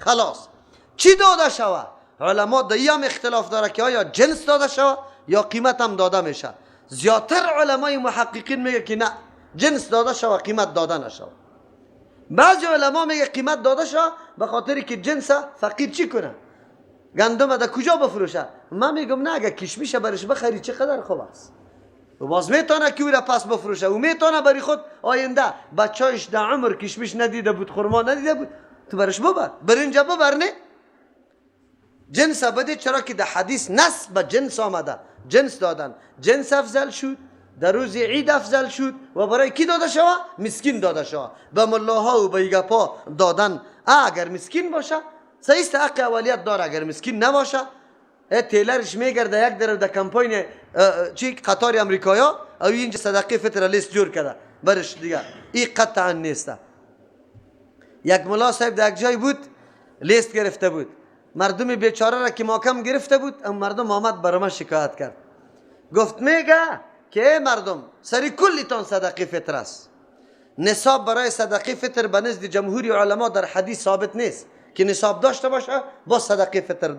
خلاص چی داده شوه؟ علما در هم اختلاف داره که آیا جنس داده شوه یا قیمت هم داده میشه. زیادتر علمای محققین میگه که نه، جنس داده شوه، قیمت داده نشوه. بعضی علما میگه قیمت داده شوه به خاطر که جنس فقیر چی کنه، گندم در کجا بفروشه. من میگم نه، اگه کشمیش برش بخری چقدر خوب است، و باز میتونه که او را پس بفروشه و میتونه برای خود آینده بچه‌اش در عمر کشمیش ندیده بود، خرما ندیده بود، تو برش ببر، برنج ببر، نه جنس بده. چرا که در حدیث نص به جنس آمده، جنس دادن، جنس افضل شد، در روز عید افضل شد و برای کی داده شوه؟ مسکین داده شوه. به ملاها و به گپا دادن اگر مسکین باشه صحیح است، حق اولیت داره. اگر مسکین نباشه تیلرش میگرده یک در کمپاین چی قطار امریکایا او اینجا صدقه فطر لیست جور کرده برش دیگه، این قطعا نیست. یک ملا صاحب در یک جای بود، لیست گرفته بود، مردم بیچاره را که ماکم گرفته بود، ام مردم آمد برای من شکایت کرد، گفت میگه که ای مردم سری کلیتان صدقه فطر است. نصاب برای صدقه فطر به نزد جمهوری علما در حدیث ثابت نیست که نصاب داشته باشه با صدقه فطر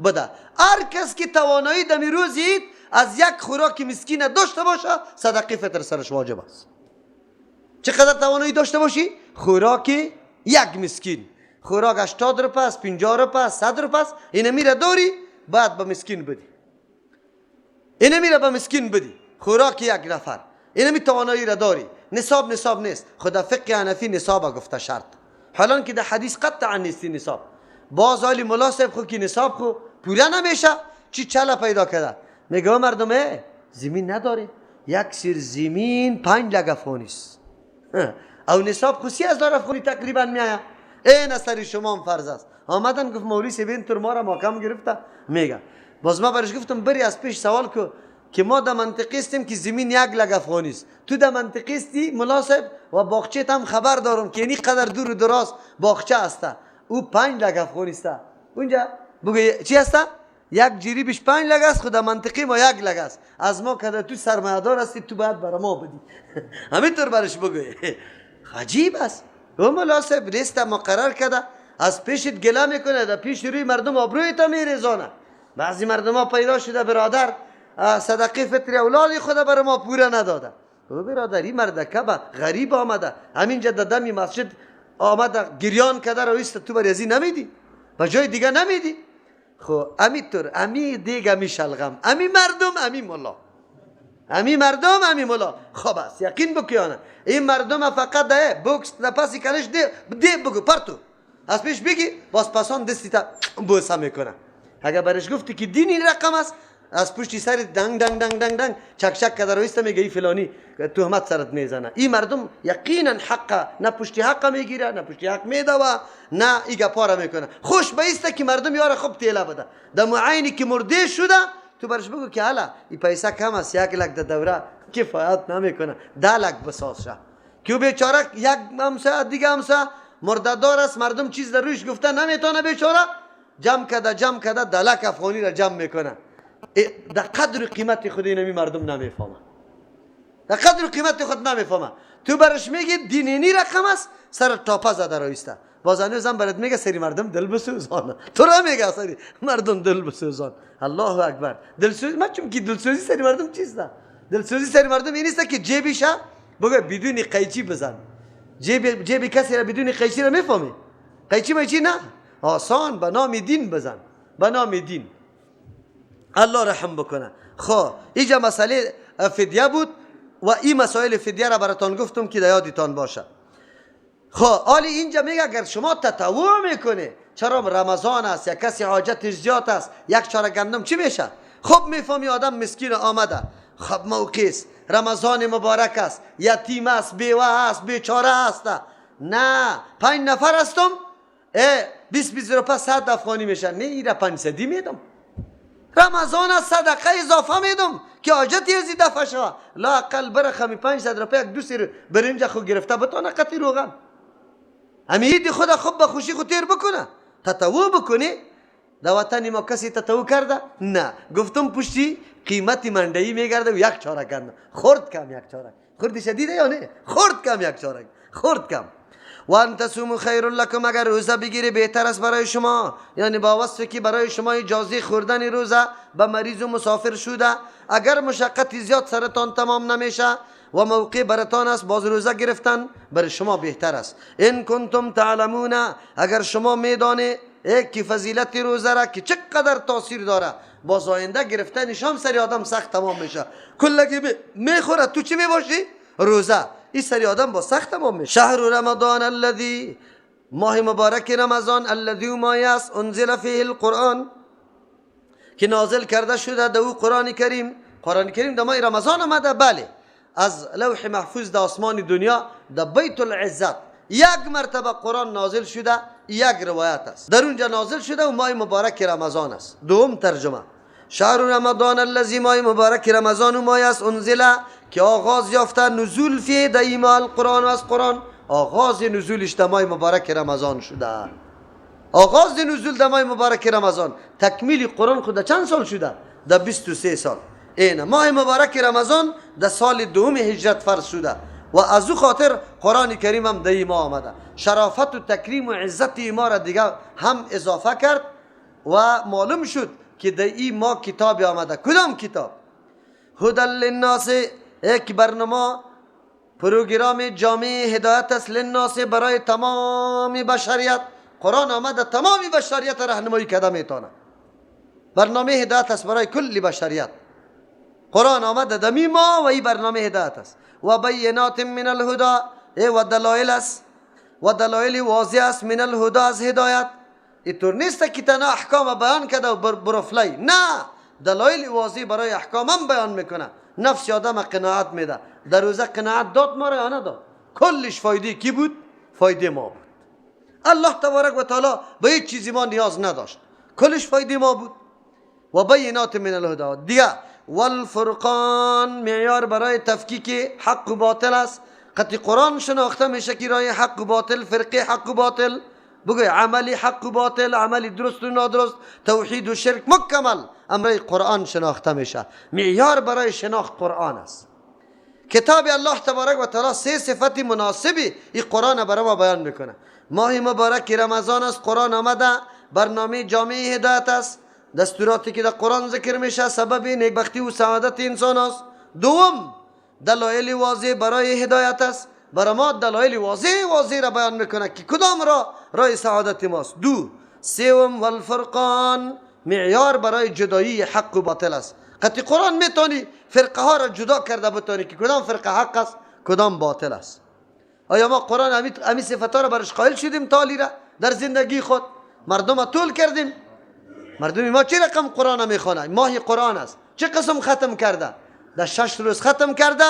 بده. هر کس که توانایی دمی روز عید از یک خوراک مسکین داشته باشه صدقه فطر سرش واجب است. چقدر توانایی داشته باشی؟ خوراک یک مسکین، خوراک 80 روپه است، 50 روپه است، 100 روپه است، اینه میره داری بعد به مسکین بدی، اینه میره به مسکین بدی، خوراک یک نفر، اینه می توانایی را داری. نصاب نصاب نیست. خدا فقه حنفی نصاب گفته شرط، حالا که در حدیث قطعا نیستی نصاب. باز عالی ملا صاحب خو که نصاب خو پوره نمیشه، چی چله پیدا کرده، میگه مردم زمین نداره، یک سیر زمین 5 لک افغانی است، او نصاب خو 30,000 افغانی تقریبا میآید، این سری شما هم فرض است. آمدن گفت مولوی صاحب این تر ما را محکم گرفته. میگه باز ما برش گفتم بری از پیش سوال کو که ما در منطقه استیم که زمین 1 لک افغانی است، تو در منطقه استی ملا صاحب و باغچه هم خبر دارم که اینی قدر دور و دراز باغچه است، او 5 لک افغانی است. اونجا بگو چی است؟ یک جریبش 5 لک است، خود در منطقه ما 1 لک است، از ما که تو سرمایه‌دار هستی تو باید برای ما بدی. همینطور برش بگو. عجیب است. او ملا صاحب لیست مقرر کرده، از پیشت گله میکنه، در پیش روی مردم آبروی تا میریزانه. بعضی مردم ها پیدا شده برادر صدقه فطر اولاد خود برای ما پوره نداده. او برادر این مردکه به غریب آمده، همینجا در دمی مسجد آمده گریان کرده رویست، تو برای ازی نمیدی، به جای دیگه نمیدی. خب امی طور امی دیگه امی شلغم، امی مردم امی ملا، امی مردم امی ملا. خب است یقین بکیانه این مردم فقط ده بوکس در پسی کلش ده ده بگو پرتو از پیش بگی باز پسان دستی تا بوسه میکنه. اگر برش گفتی که دین این رقم است، از پشتی سر دنگ دنگ دنگ دنگ دنگ چک چک کده رویسته میگه ای فلانی تهمت سرت میزنه. این مردم یقینا حق نه پشتی حق میگیره، نه پشتی حق میدوه، نه ای گپا میکنه. خوش بیسته که مردم یار خوب تیله بده. در معینی که مرده شده تو برش بگو که حالا این پیسه کم است، 1 لک در دوره کفایت نمیکنه، 10 لک بساز شه. که بیچاره یک همسایه دیگه همسایه مرده‌دار است، مردم چیز در رویش گفته نمیتونه بیچاره، جمع کده جمع کده 10 لک افغانی را جمع میکنه. در قدر قیمت خود اینمی مردم نمیفهمه، در قدر قیمت خود نمیفهمه. تو برش میگی دینینی رقم است، سر تاپه زده رایسته. باز هنوزم برات میگه سری مردم دل بسوزان، تو را میگه سری مردم دل بسوزان. الله اکبر. دلسوزی من چون که دلسوزی سری مردم چیست؟ دلسوزی سری مردم این نیست که جیبش بگه بدون قیچی بزن. جیب کسی را بدون قیچی را میفهمی؟ قیچی میچی نه، آسان به نام دین بزن، به نام دین. الله رحم بکنه. خب اینجا مسئله فدیه بود و این مسائل فدیه را براتان گفتم که در یادتان باشه. خب حالی اینجا میگه اگر شما تطوع میکنه، چرا رمضان است یا کسی حاجتش زیاد است، یک چاره گندم چی میشه؟ خب میفهمی آدم مسکین آمده، خب موقع است، رمضان مبارک است، یتیم است، بیوه است، بیچاره است، نه 5 نفر هستم، 20 روپه 100 افغانی میشه، نه ایره 500 میدم، رمضان است صدقه اضافه میدم که حاجتی از دفعه شوه، لااقل برخمی 500 روپه یک دو سیر برنج خو گرفته بتانه قطعی روغن همی خود خوب به خوشی خود تیر بکنه، تطوع بکنی. در وطن ما کسی تطوع کرده؟ نه. گفتم پشتی قیمت مندهی میگرده و یک چاره کرده، خورد کم یک چاره، خورد شدیده یا نه؟ خورد کم یک چاره، خورد کم. و ان تصوموا خیر لکم، اگر روزه بگیری بهتر است برای شما، یعنی با وصف که برای شما اجازه خوردن روزه به مریض و مسافر شده، اگر مشقت زیاد سرتان تمام نمیشه و موقع برتان است باز روزه گرفتن برای شما بهتر است. ان کنتم تعلمون، اگر شما میدانی که فضیلت روزه را که چقدر تاثیر داره، باز آینده گرفتنش هم سری آدم سخت تمام میشه. کلگی میخوره تو چی میباشی؟ روزه. این سری آدم با سخت تمام میشه. شهر رمضان الذی، ماه مبارک رمضان، الذی ماه است انزل فیه القرآن، که نازل کرده شده در او قرآن کریم. قرآن کریم در ماه رمضان آمده، بله، از لوح محفوظ در آسمان دنیا در بیت العزت یک مرتبه قرآن نازل شده، یک روایت است در اونجا نازل شده و ماه مبارک رمضان است. دوم ترجمه، شهر رمضان الذی، ماه مبارک رمضان و ماه است انزل، که آغاز یافته نزول فیه در این ماه القرآن و از قرآن، آغاز نزولش در ماه مبارک رمضان شده. آغاز نزول در ماه مبارک رمضان، تکمیل قرآن خود چند سال شده؟ در 23 سال. این ماه مبارک رمضان در سال دوم هجرت فرض شده و از او خاطر قرآن کریم هم در ما آمده. شرافت و تکریم و عزت ما را دیگه هم اضافه کرد و معلوم شد که در این ما کتاب آمده. کدام کتاب؟ هدى للناس، یک برنامه پروگرام جامع هدایت است للناس، برای تمام بشریت. قرآن آمده تمام بشریت راهنمایی کرده میتونه. برنامه هدایت است برای کل بشریت. قرآن آمده دمی ما و این برنامه هدایت است. و بینات من الهدى، و دلایل است و دلایل واضح است من الهدى، از هدایت. اینطور نیست که تنها احکام بیان کرده و برفلی، نه، دلایل واضح برای احکام هم بیان میکنه. نفس آدم قناعت میده. در روزه قناعت داد ما را یا نداد؟ کلش فایده کی بود؟ فایده ما بود. الله تبارک و تعالی به هیچ چیزی ما نیاز نداشت، کلش فایده ما بود. و بینات من الهدى. دیگه والفرقان، معیار برای تفکیک حق و باطل است. قطعی قرآن شناخته میشه که رای حق و باطل، فرقه حق و باطل، بگوی عملی حق و باطل، عملی درست و نادرست، توحید و شرک، مکمل امر قرآن شناخته میشه. معیار برای شناخت قرآن است. کتاب الله تبارک و تعالی سه صفت مناسبی این قرآن برای ما بیان میکنه. ماه مبارک رمضان است، قرآن آمده، برنامه جامع هدایت است، دستوراتی که در قرآن ذکر میشه سبب نیکبختی و سعادت انسان است. دوم، دلایل واضح برای هدایت است. برای ما دلایل واضح را بیان میکنه که کدام را راه سعادت ماست. دو، سوم والفرقان، معیار برای جدایی حق و باطل است. قطعی قرآن میتونی فرقه ها را جدا کرده بتونی که کدام فرقه حق است کدام باطل است. آیا ما قرآن امی صفت ها را برش قائل شدیم تالی را در زندگی خود؟ مردم طول کردیم. مردم ما چه رقم قرآن میخوانه؟ ماه قرآن است، چه قسم ختم کرده؟ در 6 روز ختم کرده،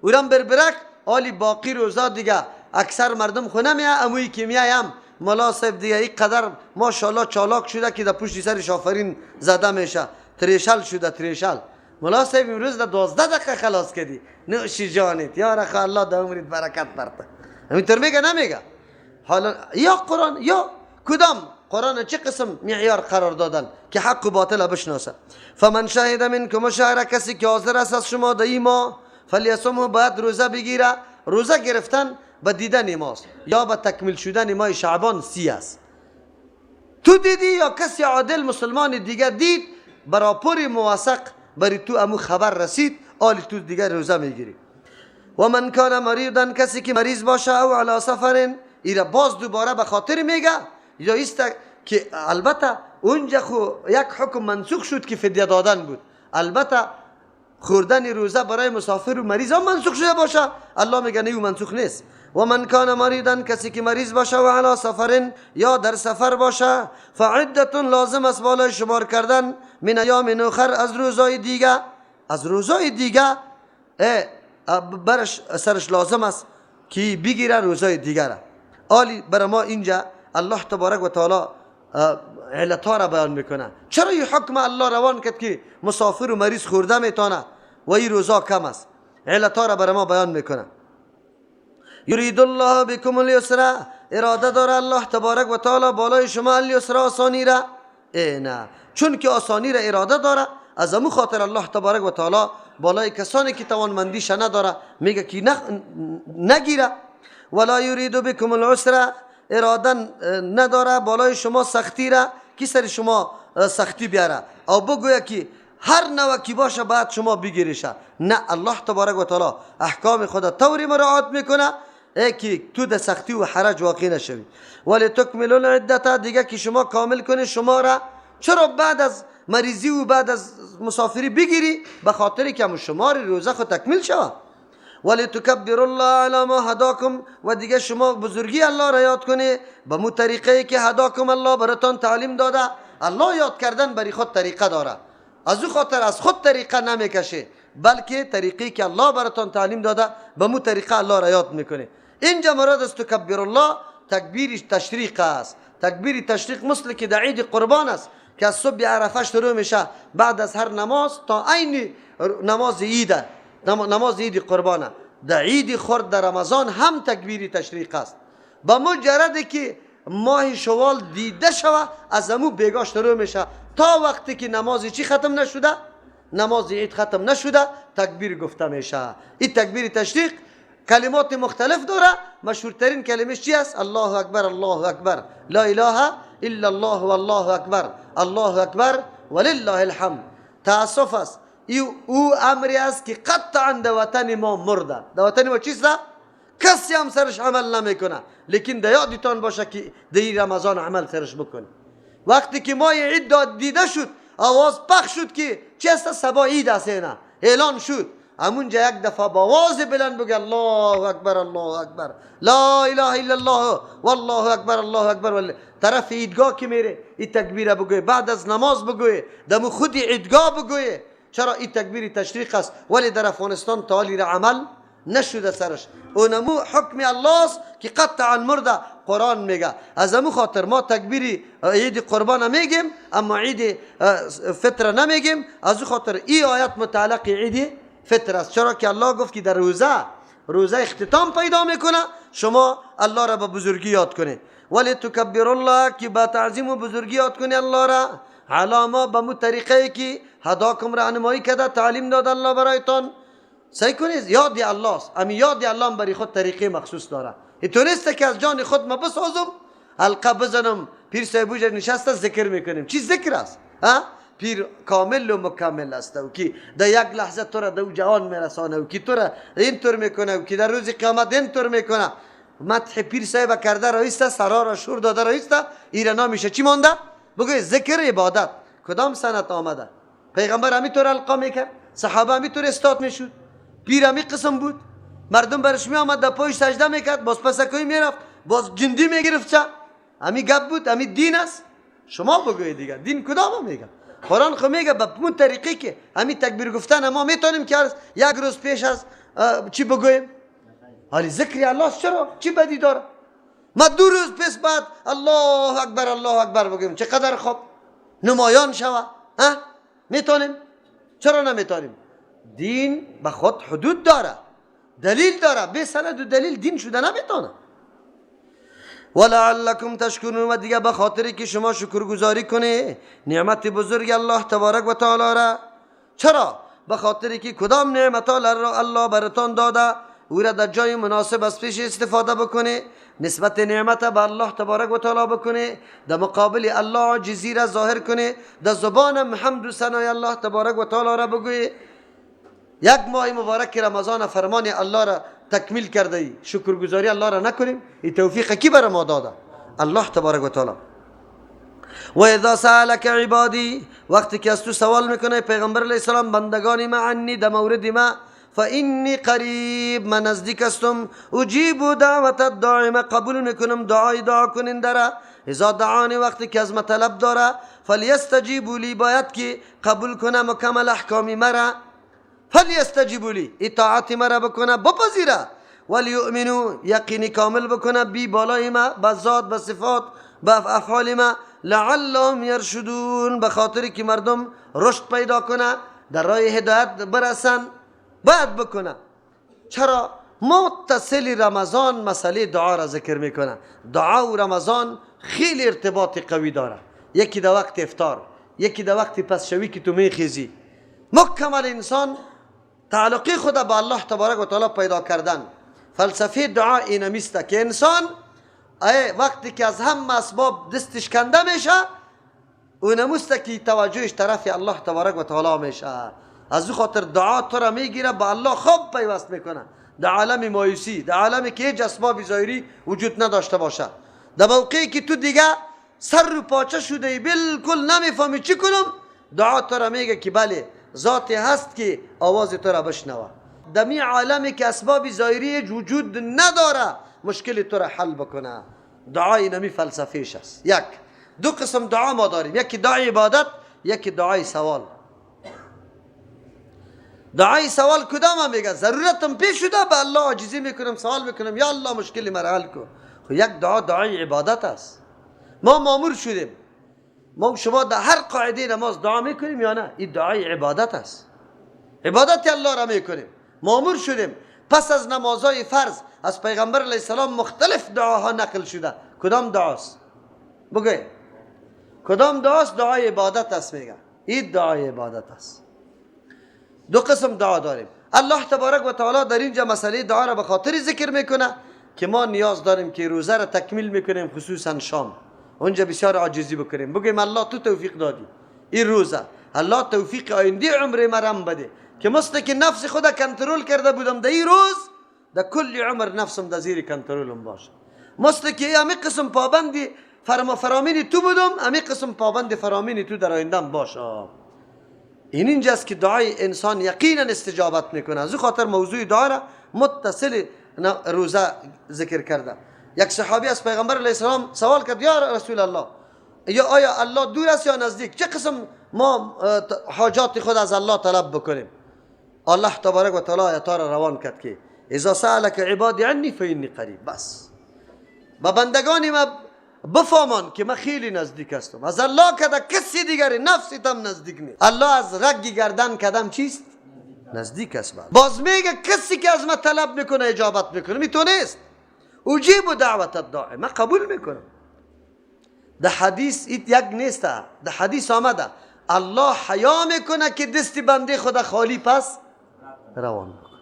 اورم بربرک آلی باقی روزا دیگه اکثر مردم خونه میه. اموی که میایم ملا صاحب دیگه این قدر ماشاءالله چالاک شده که در پشت سرش آفرین زده میشه، تریشل شده، تریشل. ملا صاحب امروز در 12 دقیقه خلاص کردی، نوشی جانت یا رخ الله در عمرت برکت برته. همینطور میگه نمیگه؟ حالا یا قرآن یا کدام قرآن چه قسم معیار قرار دادن که حق و باطل بشناسه؟ فمن شهد منکم شهر، کسی که حاضر است از شما در این ماه، فلیصمه، باید روزه بگیره. روزه گرفتن به دیدن ماست یا به تکمیل شدن ماه شعبان 30 است. تو دیدی یا کسی عادل مسلمان دیگه دید، براپور موثق بری تو امو خبر رسید، آلی تو دیگه روزه میگیری. و من کان مریضا، کسی که مریض باشه، او علی سفر، ایره باز دوباره به خاطر میگه یا ایست که البته اونجا خو یک حکم منسوخ شد که فدیه دادن بود. البته خوردن روزه برای مسافر و مریض هم منسوخ شده باشه، الله میگه نه منسوخ نیست. و من کان مریضا، کسی که مریض باشه و علی سفر، یا در سفر باشه، فعدة، لازم است بالای شمار کردن، من ایام اخر، از روزهای دیگه، از روزهای دیگه برش سرش لازم است که بگیره روزهای دیگه را. آلی برای ما اینجا الله تبارک و تعالی علتها را بیان میکنه. چرا این حکم الله روان کرد که مسافر و مریض خورده میتونه و این روزا کم است؟ علتها را برای ما بیان میکنه. یرید الله بكم اليسر، اراده داره الله تبارک و تعالی بالای شما الیسر، آسانی را. نه، چون که آسانی را اراده داره، از امو خاطر الله تبارک و تعالی بالای کسانی که توانمندیش نداره میگه که نگیره. ولا یرید بكم العسر، اراده نداره بالای شما سختی را کی سر شما سختی بیاره او بگویا که هر نوع کی باشه بعد شما بگیریشه. نه، الله تبارک و تعالی احکام خود طوری مراعات میکنه ای که تو در سختی و حرج واقع نشوی. ولی تکملوا العدة، دیگه که شما کامل کنی شما را. چرا بعد از مریضی و بعد از مسافری بگیری؟ به خاطر که شمار روزه خود تکمیل شوه. ولی تکبر الله علی ما هداکم، و دیگه شما بزرگی الله را یاد کنی به مو طریقه که هداکم الله براتان تعلیم داده. الله یاد کردن بری خود طریقه داره، از او خاطر از خود طریقه نمیکشه، بلکه طریقی که الله براتان تعلیم داده به مو طریقه الله را یاد میکنه. اینجا مراد از تکبر الله تکبیر تشریق است. تکبیر تشریق مثل که در عید قربان است که از صبح عرفه شروع میشه، بعد از هر نماز تا عین نماز عید، نماز عید قربانه. در عید خرد در رمضان هم تکبیر تشریق است. با مجرد که ماه شوال دیده شوه از امو بیگاه شروع میشه تا وقتی که نماز چی ختم نشده، نماز عید ختم نشده، تکبیر گفته میشه. این تکبیر تشریق کلمات مختلف داره، مشهورترین کلمه چی است؟ الله اکبر، الله اکبر، لا اله الا الله والله اکبر، الله اکبر ولله الحمد. تاسف است، او امری است که قطعا در وطن ما مرده. در وطن ما چیست؟ کسی هم سرش عمل نمیکنه، لیکن در یادتان باشه که در رمضان عمل سرش بکنه. وقتی که ماه عید دیده شد، آواز پخش شد که چی است؟ صبا عید است، نه اعلان شد، همونجا یک دفعه با آواز بلند بگه الله اکبر، الله اکبر، لا اله الا الله والله اکبر، الله اکبر. طرف عیدگاه که میره این تکبیر بگوی، بعد از نماز بگوی، دم خود عیدگاه بگوی. چرا؟ این تکبیر تشریق است، ولی در افغانستان تعالی را عمل نشده سرش. اونمو حکم الله است که قطعا مرده، قرآن میگه. از امو خاطر ما تکبیر عید قربان میگیم اما عید فطر نمیگیم. از او خاطر ای آیت متعلق عید فطر است، چرا که الله گفت که در روزه اختتام پیدا میکنه، شما الله را به بزرگی یاد کنید. ولی تکبر الله، که با تعظیم و بزرگی یاد کنی الله را، علاما به مو طریقه که هداکم راهنمایی کرده، تعلیم داد الله برایتان. سعی کنید یاد الله است، امی یاد الله برای خود طریقه مخصوص داره. تو نیست که از جان خود ما بسازم حلقه بزنم، پیر صاحب نشسته ذکر میکنیم. چی ذکر است؟ ها؟ پیر کامل و مکمل است و کی در یک لحظه تو را در جهان میرسانه و کی تو را اینطور میکنه و کی در روز قیامت اینطور میکنه. مدح پیر صاحب کرده رئیسته، سرا را شور داده رئیسته، ایرا نامیشه چی مانده؟ بگوی ذکر عبادت. کدام سنت آمده؟ پیغمبر همینطور القا میکرد، صحابه همینطور استاد میشد، پیر همی قسم بود، مردم برش می آمد در پایش سجده میکرد، باز پسکوی میرفت، باز جندی میگرفت. چه همی گپ بود، همی دین است. شما بگوید دیگه دین کدام میگه؟ قرآن خو میگه به اون طریقی که همی تکبیر گفتن ما میتونیم که یک روز پیش از چی بگوییم؟ حالی ذکر الله چرا؟ چی بدی داره؟ ما دو روز پیش بعد الله اکبر الله اکبر بگوییم چقدر خوب نمایان شوه. ها؟ میتونیم؟ چرا نمیتونیم؟ دین به خود حدود داره، دلیل داره، بی سند و دلیل دین شده نمیتونه. ولعلکم تشکرون، و دیگه به خاطری که شما شکرگزاری کنی نعمت بزرگ الله تبارک و تعالی را. چرا؟ به خاطری که کدام نعمت را الله براتان داده او را در جای مناسب از پیش استفاده بکنی، نسبت نعمت به الله تبارک و تعالی بکنی، در مقابل الله عاجزی را ظاهر کنی، در زبان حمد و ثنای الله تبارک و تعالی را بگویی. یک ماه مبارک رمضان فرمان الله را تکمیل کرده ای، شکرگزاری الله را نکنیم، این توفیق کی بر ما داده؟ الله تبارک و تعالی. و اذا سألک عبادی، وقتی که از تو سوال میکنه پیغمبر علیه السلام، بندگان ما عنی، در مورد ما، فانی قریب، من نزدیک هستم، اجیب دعوت الداعی، قبول میکنم دعای دعا کننده را، اذا دعانی، وقتی که از ما طلب داره، فلیستجیبوا لی، باید که قبول کنه مکمل احکامی مرا، فلیستجیبوا لی، اطاعت مرا بکنه، بپذیره، ولیؤمنوا، یقینی کامل بکنه، بی بالای ما، به ذات، به صفات، به افعال ما، لعلهم یرشدون، به خاطر که مردم رشد پیدا کنه، در راه هدایت برسن، باید بکنه. چرا؟ متصل رمضان مسئله دعا را ذکر میکنه. دعا و رمضان خیلی ارتباط قوی داره. یکی در وقت افطار، یکی در وقت پسشوی که تو میخیزی، مکمل انسان تعلقی خود با الله تبارک و تعالی پیدا کردن. فلسفه دعا اینمیسته که انسان وقتی که از هم اسباب دستش کنده میشه، اونموسته که توجهش طرف الله تبارک و تعالی میشه. از او خاطر دعا تو را میگیره، با الله خوب پیوست میکنه. در عالم مایوسی، در عالمی که هیچ اسباب ظاهری وجود نداشته باشه، در موقعی که تو دیگه سر رو پاچه شده ای، بالکل نمیفهمی چی کنم، دعا تو را میگه که بله ذاتی هست که آواز تو را بشنوه. در می عالمی که اسباب ظاهری وجود نداره، مشکل تو را حل بکنه. دعای نمی فلسفهش است. یک دو قسم دعا ما داریم، یکی دعای عبادت، یکی دعای سوال. دعای سوال کدام میگه؟ ضرورتم پیش شده، به الله عاجزی میکنم، سوال میکنم یا الله مشکل مرا حل کن. خب یک دعا دعای عبادت است. ما مامور شدیم، ما شما در هر قاعده نماز دعا میکنیم یا نه؟ این دعای عبادت است، عبادت الله را میکنیم، مامور شدیم. پس از نمازهای فرض از پیغمبر علیه السلام مختلف دعاها نقل شده. کدام دعاست؟ بگوی کدام دعاست؟ دعای عبادت است. میگه این دعای عبادت است. دو قسم دعا داریم. الله تبارک و تعالی در اینجا مسئله دعا را به خاطر ذکر میکنه که ما نیاز داریم که روزه را تکمیل میکنیم، خصوصا شام. اونجا بسیار عاجزی بکنیم، بگیم الله تو توفیق دادی این روزه، الله توفیق آینده عمر مرم بده که مثل که نفس خود کنترل کرده بودم در این روز، در کل عمر نفسم در زیر کنترلم باشه. مثل که امی قسم پابندی فرامین تو بودم، امی قسم پابند فرامین تو در آیندم باشم. این اینجاست که دعای انسان یقینا استجابت میکنه. از خاطر موضوع دعا را متصل روزه ذکر کرده. یک صحابی از پیغمبر علیه السلام سوال کرد یا رسول الله، یا آیا الله دور است یا نزدیک؟ چه قسم ما حاجات خود از الله طلب بکنیم؟ الله تبارک و تعالی آیات را روان کرد که اذا سألک عبادی عنی فانی قریب. بس با بندگان ما بفهمان که من خیلی نزدیک هستم از الله، که کسی دیگری نفسی تم نزدیک نیست. الله از رگ گردن کدم چیست؟ نزدیک است. باز میگه کسی که از ما طلب میکنه اجابت میکنه. میتونست اجیب دعوت الداعی، من قبول میکنم. ده حدیث ایت یک نیست، ده حدیث آمده الله حیا میکنه که دست بنده خود خالی پس روان میکنه،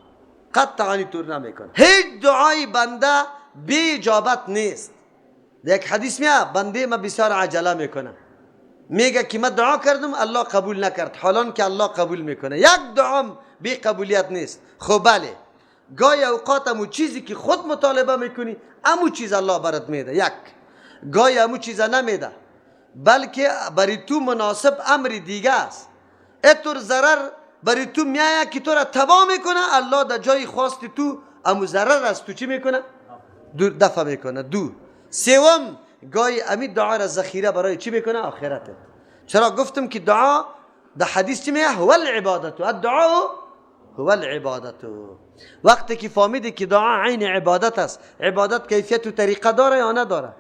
قطعا طور نمیکنه. هیچ دعای بنده بی اجابت نیست. یک حدیث میاد بنده ما بسیار عجله میکنه، میگه که من دعا کردم الله قبول نکرد، حالان که الله قبول میکنه. یک دعام بی قبولیت نیست. خب بله، گاهی اوقات امو چیزی که خود مطالبه میکنی امو چیز الله برات میده. یک گاهی امو چیز نمیده، بلکه برای تو مناسب امر دیگه است. اتور ضرر برای تو میایه که تو را تباه میکنه، الله در جای خواست تو امو ضرر از تو چی میکنه؟ دفع میکنه. دو سوم، گاهی امی دعا را ذخیره برای چی میکنه؟ آخرتت. چرا گفتم که دعا در حدیث چی میگه؟ هو العبادت، الدعاء هو العبادت. وقتی که فهمیدی که دعا عین عبادت است، عبادت کیفیت و طریقه داره یا نداره؟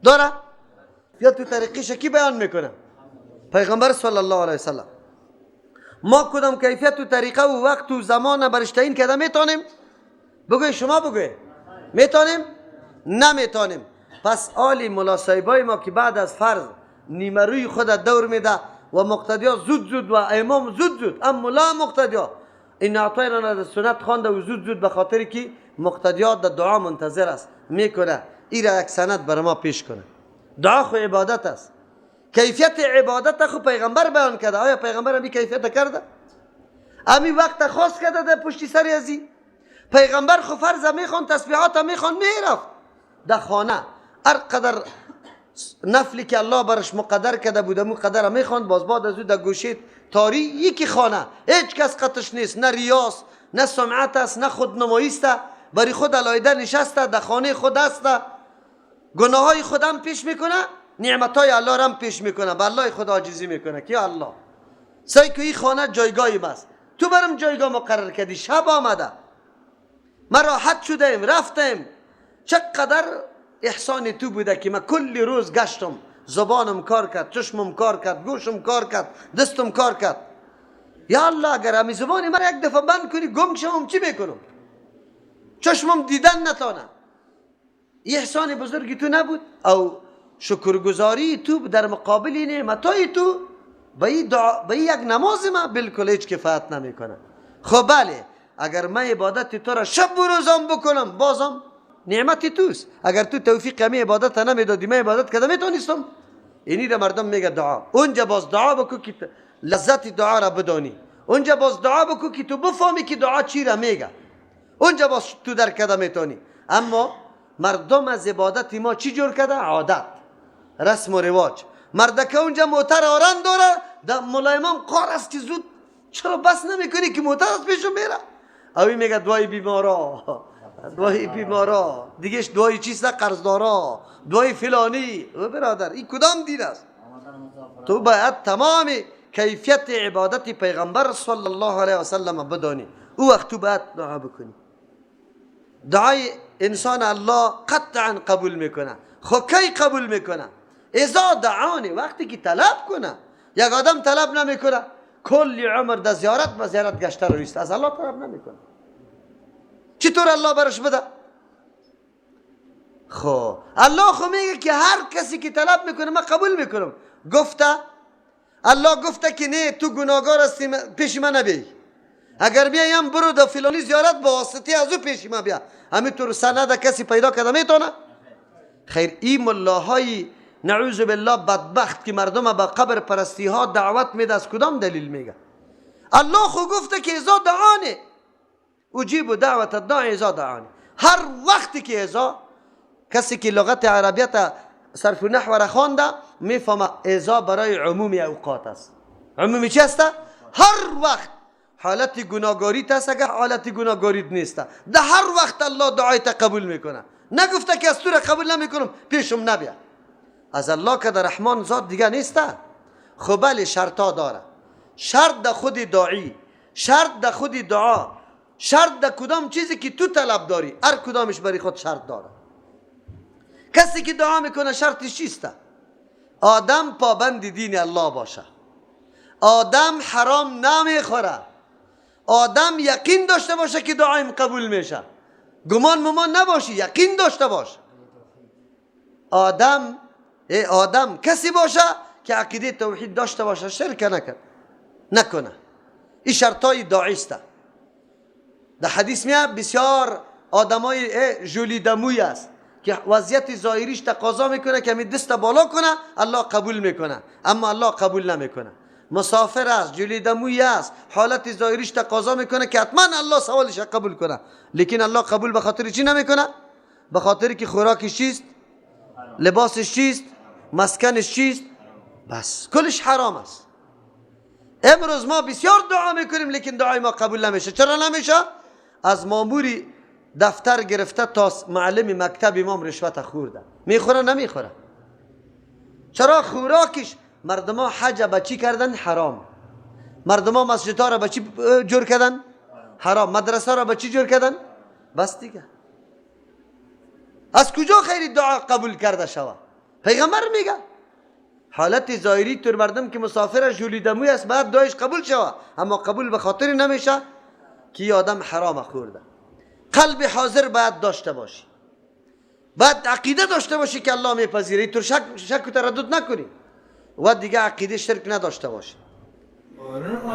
داره. کیفیت و طریقه کی بیان میکنه؟ پیغمبر صلی الله علیه وسلم. ما کدام کیفیت و طریقه و وقت و زمان برش تعیین کرده میتونیم؟ بگوی شما بگوی میتونیم؟ نمیتونیم. پس آلی ملا صاحبای ما که بعد از فرض نیمه روی خود دور میده و مقتدیا زود زود و امام زود زود، ام ملا مقتدیا این عطای را در سنت خوانده و زود زود به خاطر که مقتدیا در دعا منتظر است میکنه، این را یک سند بر ما پیش کنه. دعا خو عبادت است. کیفیت عبادت خو پیغمبر بیان کرده. آیا پیغمبر همی کیفیت کرده؟ همی وقت خاص کرده در پشتی سر ازی؟ پیغمبر خو فرض میخوان، تسبیحات میخوان، میرفت در خانه هر قدر نفلی که الله برش مقدر کرده بود مو قدر میخوان، باز بعد از او در گوشه تاری یکی خانه هیچ کس قطش نیست، نه ریاس نه سمعت است نه خودنمایی است، برای خود علایده نشسته در خانه خود است، گناه های خودم پیش میکنه، نعمت های الله را هم پیش میکنه، به الله خود عاجزی میکنه که الله سعی که این خانه جایگاهی است، تو برم جایگاه مقرر کردی، شب آمده ما راحت شدیم رفتیم، چقدر احسان تو بوده که من کل روز گشتم، زبانم کار کرد، چشمم کار کرد، گوشم کار کرد، دستم کار کرد. یا الله اگر همی زبان من یک دفعه بند کنی گم شوم چی میکنم؟ چشمم دیدن نتانه. احسان بزرگی تو نبود او شکرگزاری تو در مقابل نعمتای تو به یک نماز ما بالکل هیچ کفایت نمیکنه. خب بله، اگر من عبادت تو را شب و روزم بکنم بازم نعمت توست. اگر تو توفیق همی عبادت نمیدادی من عبادت کده میتونستم. اینی را مردم میگه دعا. اونجا باز دعا بکو که لذت دعا را بدانی. اونجا باز دعا بکو که تو بفهمی که دعا چی را میگه. اونجا باز تو در کده میتونی. اما مردم از عبادت ما چی جور کده؟ عادت، رسم و رواج. مردکه اونجا موتر آران داره، در ملایمان قار است که زود چرا بس نمیکنی که موتر از پیشو میره. اوی میگه دعای بیمارا، دعای بیمارا، دیگهش دعای چیست؟ قرضدارا، دعای فلانی. او برادر این کدام دین است؟ تو باید تمام کیفیت عبادت پیغمبر صلی الله علیه و سلم بدانی. او وقت تو باید دعا بکنی. دعای انسان الله قطعا قبول میکنه. خو کی قبول میکنه؟ اذا دعانی، وقتی که طلب کنه. یک آدم طلب نمیکنه، کلی عمر در زیارت و زیارت گشته رویست، از الله طلب نمیکنه. چطور الله برش بده؟ خب الله خو میگه که هر کسی که طلب میکنه من قبول میکنم. گفته الله گفته که نه تو گناهگار هستی، پیش من نبی. اگر بیایم برو در فلانی زیارت با واسطه از او پیش من بیا. همینطور سند کسی پیدا کرده میتونه؟ خیر این ملاهای نعوذ بالله بدبخت که مردم به قبر پرستی ها دعوت میده، از کدام دلیل میگه؟ الله خو گفته که اذا دعانه اجیب دعوت الداعی اذا دعانه. هر وقتی که اذا، کسی که لغت عربیت صرف و نحو را خوانده میفهمه اذا برای عموم اوقات است. عمومی چی است؟ هر وقت حالت گناهگاریت است، اگر حالت گناهگاریت نیست، در هر وقت الله دعایت قبول میکنه. نگفته که از تو را قبول نمیکنم پیشم نبیا. از الله که در رحمان ذات دیگه نیست. خب بله شرطا داره. شرط در خود داعی، شرط در خود دعا، شرط در کدام چیزی که تو طلب داری، هر کدامش برای خود شرط داره. کسی که دعا میکنه شرطش چیست؟ آدم پابند دین الله باشه، آدم حرام نمیخوره، آدم یقین داشته باشه که دعایم قبول میشه. گمان ممان نباشی، یقین داشته باش. آدم آدم کسی باشه که عقیده توحید داشته باشه، شرک نکنه. این شرطای داعی است. در حدیث میاد بسیار آدمای ژولیدموی است که وضعیت ظاهریش تقاضا میکنه که می دست بالا کنه الله قبول میکنه، اما الله قبول نمیکنه. مسافر است، ژولیدموی است، حالت ظاهریش تقاضا میکنه که حتما الله سوالش قبول کنه، لیکن الله قبول به خاطر چی نمیکنه؟ به خاطر که خوراکش چیست، لباسش چیست، مسکنش چیست، بس کلش حرام است. امروز ما بسیار دعا میکنیم لیکن دعای ما قبول نمیشه. چرا نمیشه؟ از ماموری دفتر گرفته تا معلم مکتب امام رشوت خورده. میخوره نمیخوره؟ چرا خوراکش؟ مردم ها حج به چی کردن؟ حرام. مردم ها مسجد را به چی جور کردن؟ حرام. مدرسه را به چی جور کردن؟ بس دیگه. از کجا خیلی دعا قبول کرده شوه؟ پیغمبر میگه حالت ظاهری تر مردم که مسافر ژولیدموی است بعد دعایش قبول شوه، اما قبول به خاطر نمیشه که آدم حرام خورده. قلب حاضر باید داشته باشی، باید عقیده داشته باشی که الله میپذیره، تو شک و تردد نکنی و دیگه عقیده شرک نداشته باشی. قرآن